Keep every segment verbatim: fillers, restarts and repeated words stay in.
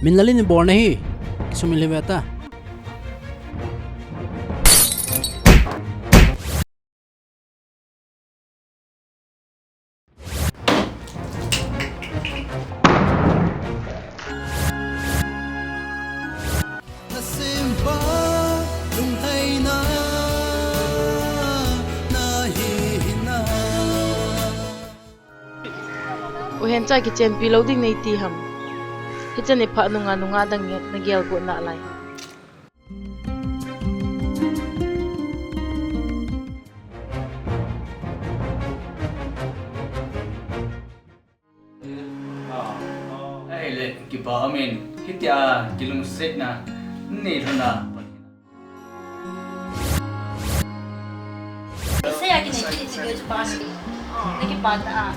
Min lalin bol na hi. Kisumil hi ve ta. U Hencha kichenpi lou ding nei ti ham. Hichan iphat nunga nunga dang na gelgot nalai. Ahile, kipa umin, hitia kilungsetna nei lhon a. Sei a kinei kiti ding chu pa ni. Na kipa ta a.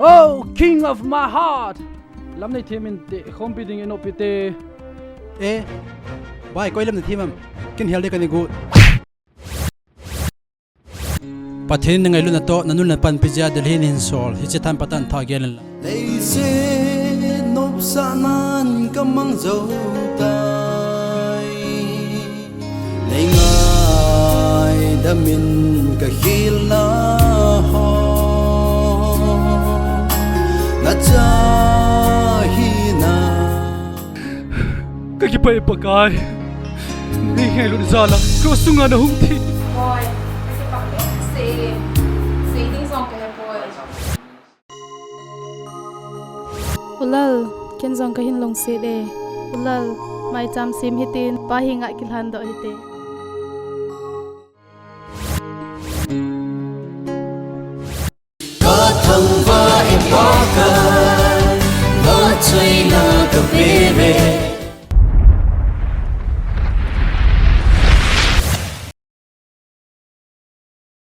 Oh, king of my heart! Lam nei them inte, khompi ding inopi te. Eh, bai, koi lam nei them am? Kin hel de kani gu. Pathen in na ngailutna toh, na nu le na pan pijia Delhi in hin sol, hiche than patan tha gel in la. Leiset nopsahnan ka mang jou tai. Nei ngaidam in ka khilna ho. Na cha hina. Ka kipah e Pakai. Nei ngailut jal a, cross sunga na hung thi. Hoi, ka kipah e, sei, sei ding jong ka he poi. U Lal, ken jong ka hin lungset e. U Lal, maicham sem hitin, pa henga kilhan doh hite.